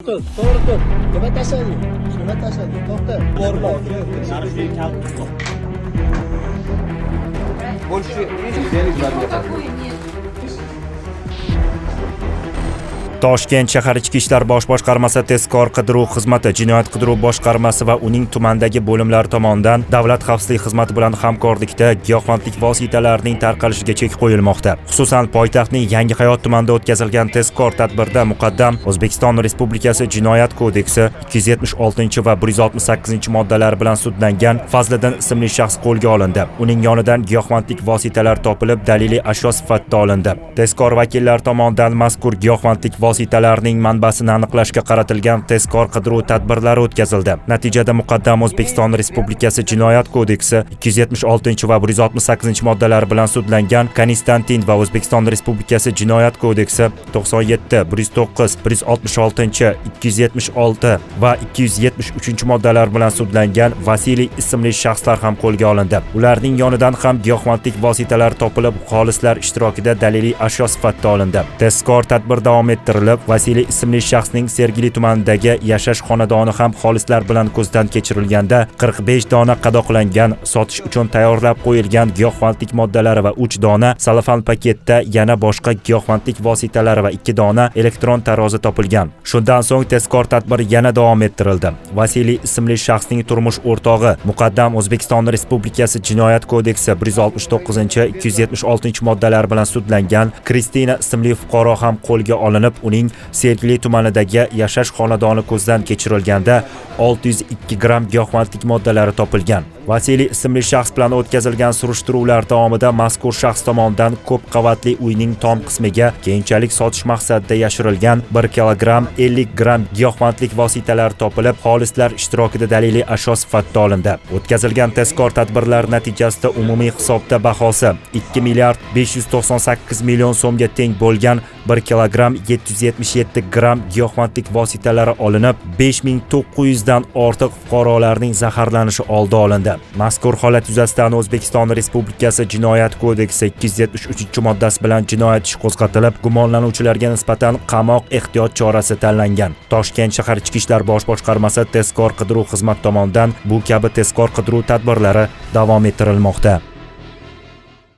Tut, to'g'ri tut. Nima tashlading? Nima tashlading? To'xta. Borma. Больше денег Какой нет? Toshkent shahar Ichki ishlar bosh boshqarmasi tezkor qidiruv xizmati, jinoyat qidiruv boshqarmasi va uning tumandagi bo'limlari tomonidan Davlat xavfsizlik xizmati bilan hamkorlikda giyohvandlik vositalarining tarqalishiga chek qo'yilmoqda. Xususan, poytaxtning Yangi Hayot tumanida o'tkazilgan tezkor tadbirda muqaddam O'zbekiston Respublikasi Jinoyat kodeksi 276 va 168 moddalari bilan sudlangan Fazliddin ismli shaxs qo'lga olindi. Uning yonidan giyohvandlik vositalari topilib, daliliy ashyo sifatida olindi. Tezkor vakillar tomonidan mazkur giyohvandlik vositalarining manbasini aniqlashga qaratilgan tezkor qidiruv tadbirlari o'tkazildi. Natijada muqaddam O'zbekiston Respublikasi Jinoyat kodeksi 276 va 168 moddalari bilan sudlangan Konstantin va O'zbekiston Respublikasi Jinoyat kodeksi 97, 109, 166, 276 va 273 moddalar bilan sudlangan Vasiliy ismli shaxslar ham qo'lga olindi. Ularning yonidan ham giyohvandlik vositalari topilib, xolislar ishtirokida daliliy ashyo sifatida olindi. Tezkor tadbir davom ettirilib, Vasiliy ismli shaxsning Sergeli tumanidagi yashash xonadoni ham xolislar bilan ko'zdan kechirilganda 45 dona qadoqlangan, sotish uchun tayyorlab qo'yilgan giyohvandlik moddalari va 3 dona salofan paketda yana boshqa giyohvandlik vositalari va 2 dona elektron tarozi topilgan. Shundan so'ng tezkor tadbir yana davom ettirildi. Vasiliy ismli shaxsning turmush o'rtog'i muqaddam O'zbekiston Respublikasi Jinoyat kodeksi 169, 276 moddalari bilan sudlangan Kristina ismli fuqaro ham qo'lga olinib, uning Sergeli tumanidagi yashash xonadoni ko'zdan kechirilganda 602 gramm giyohvandlik moddalari topilgan. Vasiliy ismli shaxs bilan o'tkazilgan surishtiruvlar davomida mazkur shaxs tomonidan ko'p qavatli uyning tom qismiga keyinchalik sotish maqsadida yashirilgan 1 kilogramm 50 gramm giyohvandlik vositalari topilib, xolislar ishtirokida daliliy ashyo sifatida olindi. O'tkazilgan tezkor tadbirlar natijasida umumiy hisobda bahosi 2 milliard 598 million so'mga teng bo'lgan 1 kilogramm 777 gramm giyohvandlik vositalari olinib, 5900 dan ortiq fuqarolarning zaharlanishi oldi olindi. Mazkur holat yuzasidan O'zbekiston Respublikasi Jinoyat kodeksi 273-moddasi bilan jinoyat ishi qo'zg'atilib, gumonlanuvchilarga nisbatan qamoq ehtiyot chorasi tanlangan. Toshkent shahar Ichki ishlar bosh boshqarmasi tezkor qidiruv xizmati tomonidan bu kabi tezkor qidiruv tadbirlari davom ettirilmoqda.